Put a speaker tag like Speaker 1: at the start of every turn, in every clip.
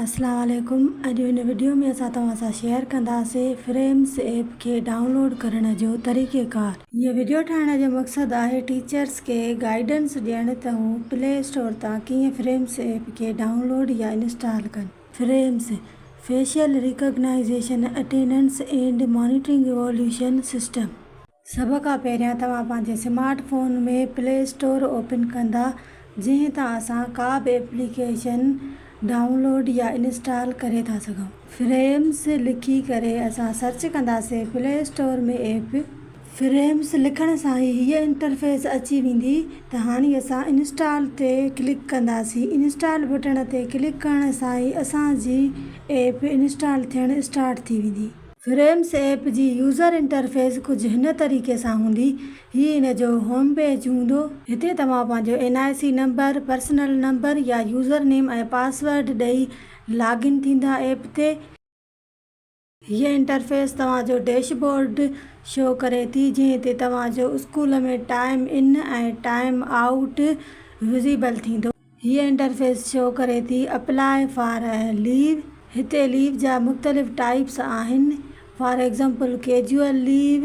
Speaker 1: اسلام عليڪم اڄ هن وڊيو ۾ اسان توهان سان شيئر ڪنداسين فريمز ايپ کي ڊائونلوڊ ڪرڻ جو طريقي ڪار. هيء وڊيو ٺاهڻ جو مقصد آهي ٽيچرس کي گائيڊنس ڏيڻ ته هو پلي اسٽور تان ڪيئن فريمز ايپ کي ڊائونلوڊ يا انسٽال ڪن. FRAMES, facial recognition attendance and monitoring evaluation system. سڀ کان پهريان توهان پنهنجي سمارٽ فون ۾ پلي اسٽور اوپن ڪندا جنهن تان اسان ڪا به ايپليڪيشن ڊائونلوڊ يا انسٽال ڪري ٿا سگهون. فريمز لکي ڪري اسان سرچ ڪنداسين پلي اسٽور ۾ ايپ. فريمز لکڻ سان ئي هيء انٽرفيس اچي ويندي ته هاڻي اسان انسٽال تي ڪلڪ ڪنداسين انسٽال بٽڻ تي ڪلڪ ڪرڻ سان ئي اسان جي ايپ انسٽال ٿيڻ اسٽارٽ ٿي ويندي. فريمز ايپ جي يوزر انٽرفيس ڪجهه هن طريقي سان هوندي، هي ان جو هوم پيج هوندو. هتي توهان پنهنجو N I C number, personal number يا يوزر نيم ۽ پاسورڊ ڏئي لاگ ان ٿيندا ايپ تي. هيء انٽرفيس توهان جو ڊيش بورڊ شو ڪري ٿي جنهن تي توهان جو school ۾ time in ۽ time out visible ٿيندو. هيء انٽرفيس شو ڪري ٿي اپلاء فار اي ليو. هتي ليو جا مختلف ٽائپس آهن for example casual leave,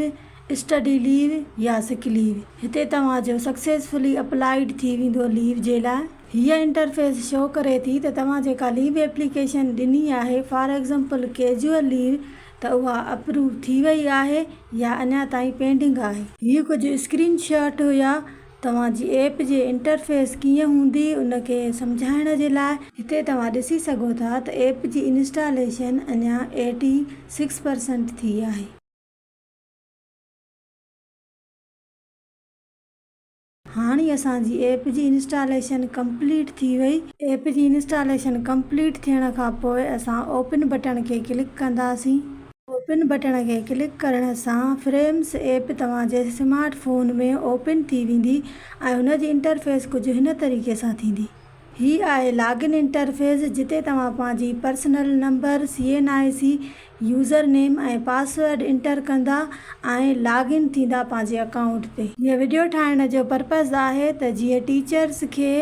Speaker 1: study leave يا سڪ ليو. هتي توهان جو سڪسيسفلي اپلائيڊ ٿي ويندو ليو جي لاء. هيء انٽرفيس شو ڪري ٿي ته توهان جيڪا ليو ايپليڪيشن ڏني آهي فار ايگزامپل ڪيجوئل ليو ته اها اپروو ٿي وئي آهي يا اڃا تائين پينڊنگ آهي. هي ڪجهه اسڪرين شاٽ هيا توهان جي ايپ جي انٽرفيس ڪيئن هوندي ان کي سمجهائڻ جي لاء. هتي توهان ڏسي سگهو ٿا ته ايپ جي انسٽاليشن اڃا 86 پرسنٽ ٿي آهي. هاڻي اسان جي ايپ جي انسٽاليشن ڪمپليٽ ٿي وئي. ايپ جي انسٽاليشن ڪمپليٽ ٿيڻ کان پوء اسان اوپن بٽڻ کي ڪلڪ ڪنداسين. اوپن بٽڻ کي ڪلڪ ڪرڻ سان فريمز ايپ توهان جي سمارٽ فون ۾ اوپن ٿي ويندي ۽ ان جي انٽرفيس ڪجهه هن طريقي سان ٿيندي. هي آهي لاگ ان انٽرفيس جتي توهان پنهنجي personal number, C N I C, user name ۽ password enter ڪندا ۽ لاگ ان ٿيندا پنهنجي اڪائونٽ تي. هيء وڊيو ٺاهڻ جو پرپز آهي ته جيئن ٽيچرس کي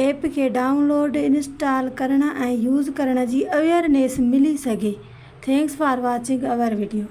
Speaker 1: ايپ کي ڊائونلوڊ، انسٽال ڪرڻ ۽ يوز ڪرڻ جي اويئرنيس ملي سگهي. Thanks for watching our video.